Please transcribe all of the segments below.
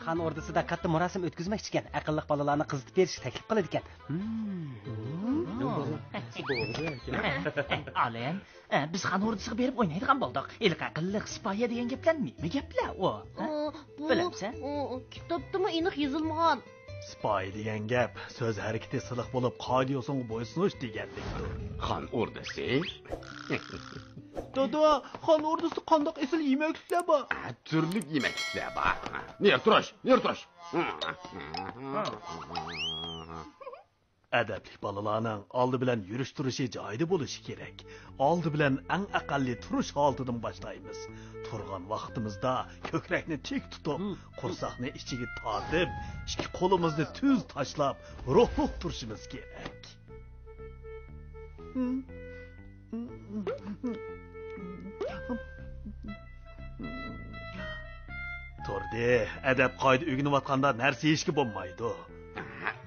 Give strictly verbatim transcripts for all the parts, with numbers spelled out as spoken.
خان ئوردىسىدا كاتتا مۇراسىم ئۆتكۈزمەكچىكەن، ئەقىللىق بالىلارنى قىزىتىپ بېرىشكە تەكلىپ قىلىدىكەن. ئالىم، بىز خان ئوردىسىغا بېرىپ ئوينايدىغان بولدۇق. ھېلىقى ئەقىللىق سىپايە دېگەن گەپلەر نېمە گەپلەر ئۇ؟ بىلەمسەن؟ كىتابتىمۇ ئېنىق يېزىلمىغان. سىپايە دېگەن گەپ سۆز ھەرىكىتى سىلىق بولۇپ، قائىدە-يوسۇنغا بويسۇنۇش دېگەنلىكتۇر. خان ئوردىسى؟ دادا، خان ئوردىسىدا قانداق ئېسىل يېمەكلىكلەر بار؟ ھە، تۈرلۈك يېمەكلىكلەر بار. نېرى تۇرۇش، نېرى تۇرۇش. ئەدەپلىك بالىلارنىڭ ئالدى بىلەن يۈرۈش-تۇرۇشى جايىدا بولۇشى كېرەك. ئالدى بىلەن ئەڭ ئەقەللىي تۇرۇش ھالىتىدىن باشلايمىز. تۇرغان ۋاقتىمىزدا كۆكرەكنى تىك تۇتۇپ، قورساقنى ئىچىگە تارتىپ، ئىككى قولىمىزنى تۈز تاشلاپ، روھلۇق تۇرۇشىمىز كېرەك. تۇردى، ئەدەپ-قائىدە ئۆگىنىۋاتقاندا نەرسە يېيىشكە بولمايدۇ.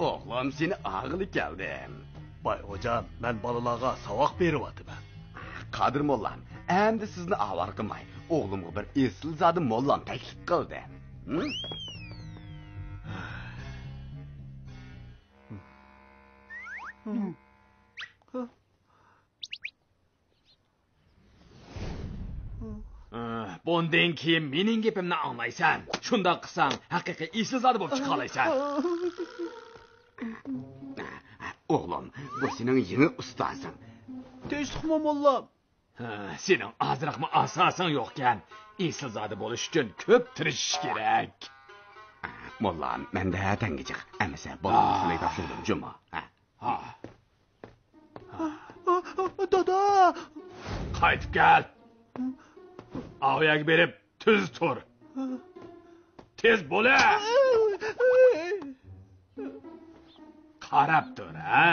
ئوغلۇم، سېنى ئاغىلى كەلدىم. باي غوجام، مەن بالىلارغا ساۋاق بېرىۋاتىمەن. قادىر موللام، ئەمدى سىزنى ئاۋارە قىلماي، ئوغلۇمغا بىر ئېسىلزادە موللام تەكلىپ قىلدىم. ھە؟ بۇندىن كېيىن مېنىڭ گېپىمنى ئاڭلايسەن. شۇنداق قىلساڭ، ھەقىقىي ئېسىلزادە بولۇپ چىقالايسەن. ئوغلۇم، بۇ سېنىڭ يېڭى ئۇستازىڭ. تىنچلىقمۇ، موللام؟ ھە، سېنىڭ ئازراقمۇ ئاساسىڭ يوقكەن. ئېسىلزادە بولۇش ئۈچۈن كۆپ تىرىشىش كېرەك. موللام، مەندە تەڭگە جىق. ئەمىسە، بالىنى سىلەي تاپشۇردۇم جۇمۇ. ھە. ھا. دادا! قايتىپ كەل. ئاۋۇ يەرگە بېرىپ تۈز تۇر. تېز بولە! قاراپ تۇر، ھە؟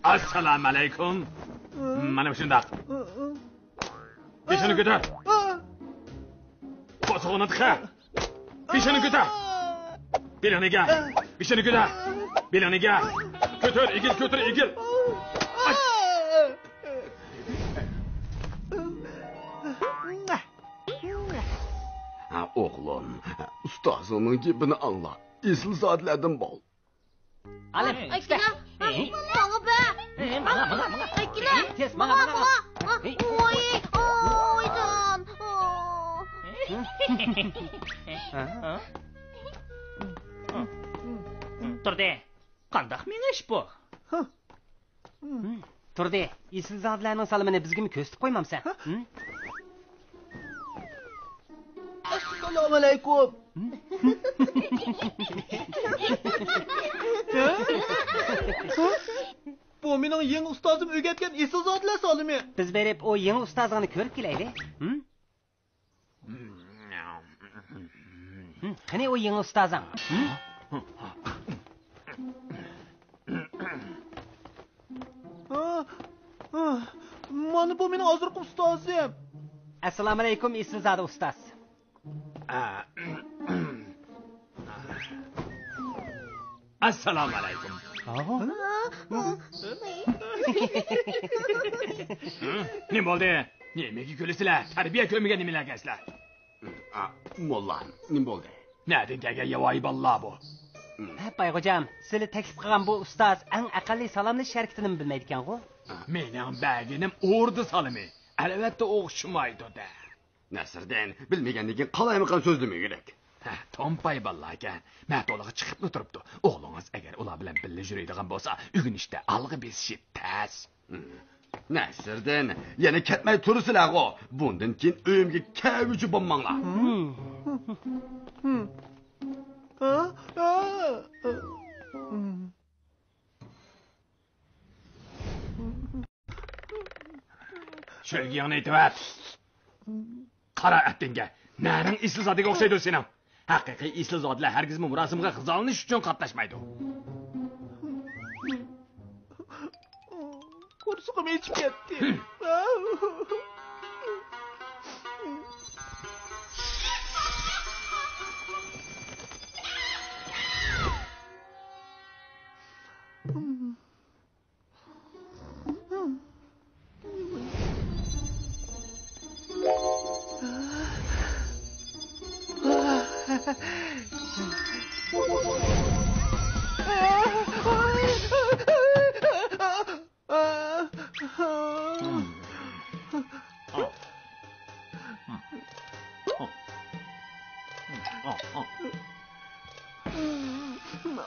ئەسسالامۇ ئەلەيكۇم. مانا شۇنداق. بېشىنى كۆتۈر. قورسىقىنى تىقە. بېشىنى كۆتۈر. بېلىڭنى ئېگىل. بېشىنى كۆتۈر. بېلىڭنى ئېگىل. كۆتۈر، ئېگىل، كۆتۈر، ئېگىل. ھە، ئوغلۇم، ئۇستازىڭنىڭ گېپىنى ئاڭلا. ئېسىلزادىلەردىن بول. ئالىم، ئاكىلا، ماڭا بەر. ماڭا، ماڭا، ماڭا. ئاكىلا، تېز، ماڭا، ماڭا، ماڭا. ۋاي، ۋايجان. تۇردى، قانداق مېڭىش بۇ؟ تۇردى، ئېسىلزادىلەرنىڭ سالىمىنى بىزگىمۇ كۆرسىتىپ قويمامسەن؟ ئەسسالامۇ ئەلەيكۇم. بۇ مېنىڭ يېڭى ئۇستازىم ئۆگەتكەن ئېسىلزادىلەر سالىمى. بىز بېرىپ ئۇ يېڭى ئۇستازىڭنى كۆرۈپ كېلەيلى. قېنى ئۇ يېڭى ئۇستازىڭ؟ مانا بۇ مېنىڭ ئازرىقى ئۇستازىم. ئەسسالامۇئەلەيكۇم، ئېسىلزادە ئۇستاز. ئەسسالامۇئەلەيكۇم. نېمە بولدى؟ نېمىگە كۈلىسىلەر؟ تەربىيە كۆرمىگەن نېمىلەركەنسىلەر؟ موللا، نېمە بولدى؟ نەدىن كەلگەن ياۋايى بالىلار بۇ؟ ھە، بايغوجام، سىلى تەكلىپ قىلغان بۇ ئۇستاز ئەڭ ئەقەللىي سالاملىشىش ھەرىكىتىنىمۇ بىلمەيدىكەنغۇ؟ مېنىڭ بەرگىنىم ئوردا سالىمى. ئەلۋەتتە ئوخشىمايدۇ-دە. نەسىردىن، بىلمىگەندىن كېيىن قالايمىقان سۆزلىمىگۈدەك. ھە، تومپاي بالىلاركەن. مەتۇلىغا چىقىپلا تۇرۇپتۇ. ئوغلىڭىز ئەگەر ئۇلار بىلەن بىللە يۈرىدىغان بولسا، ئۆگىنىشتە ئالغا بېسىشى تەس. نەسىردىن، يەنە كەتمەي تۇرىسىلەرغۇ. بۇندىن كېيىن ئۆيۈمگە كەلگۈچى بولماڭلار. شۆلگىيىڭنى ئېتىۋەت. قارا ئەتىڭگە. نەنىڭ ئېسىلزادىگە ئوخشايدۇ سېنىڭ؟ ھەقىقىي ئېسىلزادىلەر ھەرگىزمۇ مۇراسىمغا غىزالىنىش ئۈچۈن قاتناشمايدۇ. قورسىقىم ئېچىپ كەتتى.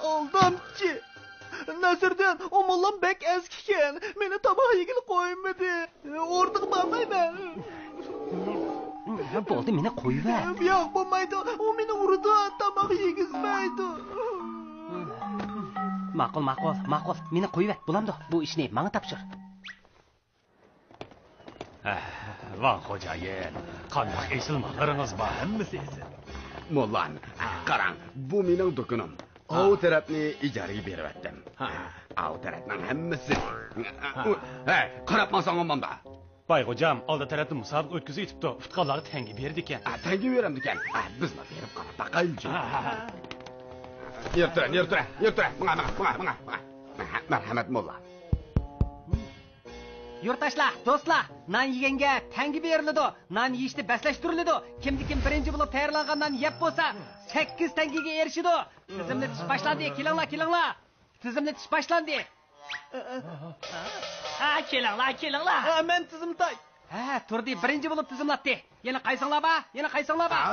ئالدامچى! نەسىردىن، ئۇ موللام بەك ئەسكىكەن، مېنى تاماق يېگىلى قويمىدى. ئوردىغا بارمايمەن. بولدى، مېنى قويۇۋەر. ياق، بولمايدۇ، ئۇ مېنى ئۇرىدۇ، تاماق يېگۈزمەيدۇ. ماقۇل، ماقۇل، ماقۇل، مېنى قويۇۋەت، بولامدۇ؟ بۇ ئىشنى ماڭا تاپشۇر. ۋاڭ خوجايىن، قانداق ئېسىل ماللىرىڭىز بار، ھەممىسى ئېسىل. موللام، قاراڭ، بۇ مېنىڭ دۇكىنىم. ئاۋۇ تەرەپنى ئىجارىگە بېرىۋەتتىم. ھە. ئاۋۇ تەرەپنىڭ ھەممىسى. ھە. ھەي، قاراپ ماڭساڭ مانداق. باي خوجام، ئالدى تەرەپتە مۇسابىقە ئۆتكۈزۈپ ئېتىپتۇ، ئۇتقانلارغا تەڭگە بېرىدىكەن. ھە، تەڭگە بېرەمدىكەن. ھە، بىزمۇ بېرىپ قاراپ باقايلىچۇ. ھە، ھە، ھە. يۈر تۇرە، يۈر تۇرە، يۈر تۇرە. ماڭا، ماڭا، ماڭا، ماڭا، ماڭا. ھە، مەرھەمەت موللا. يۇرتداشلار، دوستلار، نان يېگەنگە تەڭگە بېرىلىدۇ، نان يېيىشتە بەسلەشتۈرۈلىدۇ. كىمدە كىم بىرىنچى بولۇپ تەييارلانغان نان يەپ بولسا، سەككىز تەڭگىگە ئېرىشىدۇ. تىزىملىتىش باشلاندى، كېلىڭلار، كېلىڭلار. تىزىملىتىش باشلاندى. ھە، كېلىڭلار، كېلىڭلار. ھە، مەن تىزىملىتاي. ھە، تۇردى، بىرىنچى بولۇپ تىزىملاتتى. يەنە قايسىڭلار بار؟ يەنە قايسىڭلار بار؟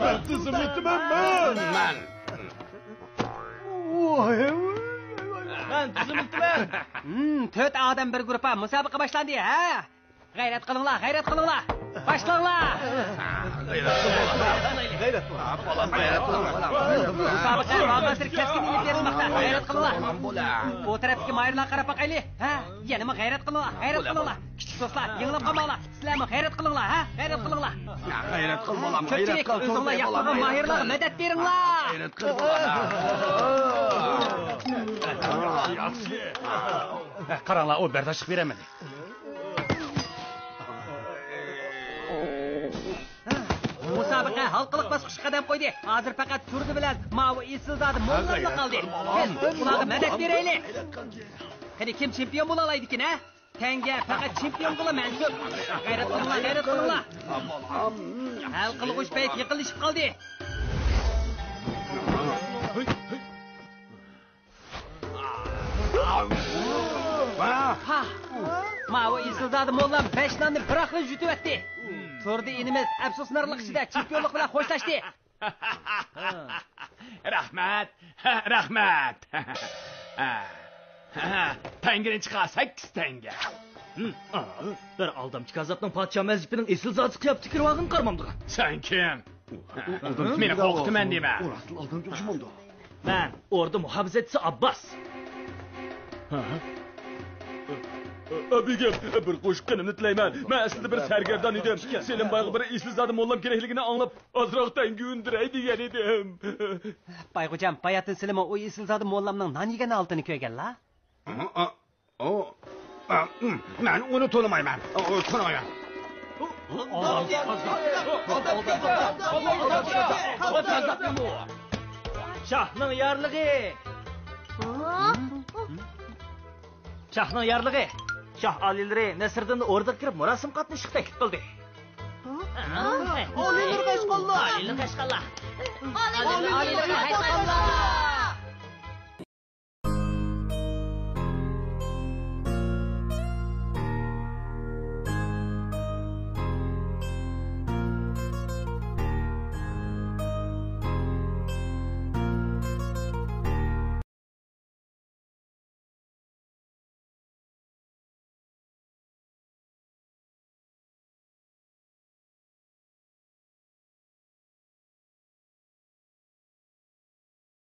مەن تىزىملىتىمەن، مەن! مەن! مەن تىزىملىتىمەن! ھىم، تۆت ئادەم بىر گۇرۇپپا، مۇسابىقە باشلاندى، ھە؟ غەيرەت قىلىڭلار، غەيرەت قىلىڭلار! باشلاڭلار! غەيرەت قىلىڭلار! مۇسابىقە ماڭغانسېرى كەسكىن ئېلىپ بېرىلماقتا. غەيرەت قىلىڭلار! ئۇ تەرەپتىكى ماھىرلارغا قاراپ باقايلى. ھە؟ يەنىمۇ غەيرەت قىلىڭلار، غەيرەت قىلىڭلار! كىچىك دوستلار، يېڭىلىپ قالماڭلار! سىلەرمۇ غەيرەت قىلىڭلار، ھە؟ غەيرەت قىلىڭلار! غەيرەت قىل، بالام، غەيرەت كۆپچىلىك، قىل، ئۆزۈڭلار ياقتۇرغان ماھىرلارغا مەدەت بېرىڭلار! غەيرەت قىل، بالام! ياخشى! قاراڭلار، ئۇ بەرداشلىق بېرەلمىدى. مۇسابىقە ھالقىلىق باسقۇچقا قەدەم قويدى. ھازىر پەقەت تۇردى بىلەن ماۋۇ ئېسىلزادە موللاملا قالدى. كەل، ئۇلارغا مەدەت بېرەيلى. قېنى، كىم چېمپىيون بولالايدىكىن، ھە؟ تەڭگە پەقەت چېمپىيونغىلا مەنسۇپ. غەيرەت قىلىڭلار، غەيرەت قىلىڭلار. ھەل قىلغۇچ پەيت يېقىنلىشىپ قالدى. ھا! ماۋۇ ئېسىلزادە موللام بەش ناننى بىراقلا يۇتۇۋەتتى. تۇردى ئىنىمىز ئەپسۇسنارلىق ئىچىدە چېمپىيونلۇق بىلەن خوشلاشتى. رەھمەت، رەھمەت. تەڭگىنى چىقار، سەككىز تەڭگە. بىر ئالدامچى كاززاپنىڭ پادىشاھ مەزھىپىنىڭ ئېسىلزادىسى قىياپىتى كىرىۋالغىنىنى قارىمامدىغان. سەن كىم؟ مېنى قورقۇتىمەن دېمە. ئۇ راستلا ئالدامچى ئوخشىمامدۇ؟ مەن ئوردا مۇھاپىزەتچىسى ئابباس. ئابىگەم، بىر قوشۇق قېنىمنى تىلەيمەن. مەن ئەسلىدە بىر سەرگەردان ئىدىم. سېلىم بايغا بىر ئېسىلزادە موللام كېرەكلىكىنى ئاڭلاپ، ئازراق تەڭگە ئۈندۈرەي دېگەن ئىدىم. بايغوجام، باياتىن سىلىمۇ ئۇ ئېسىلزادە موللامنىڭ نان يېگەن ھالىتىنى كۆرگەنلا؟ ئۇ، ئۇ، ئۇ، مەن ئۇنى تونۇمايمەن. ئۇ، تونۇمايمەن. شاھنىڭ يارلىقى! شاھنىڭ يارلىقى! شاھ ئالىيلىرى نەسىردىننى ئوردىغا كىرىپ مۇراسىم قاتنىشىشقا تەكلىپ قىلدى. ئالىيلىرى قەشقەرلەر! ئالىيلىرى قەشقەرلەر! ئالىيلىرى قەشقەرلەر!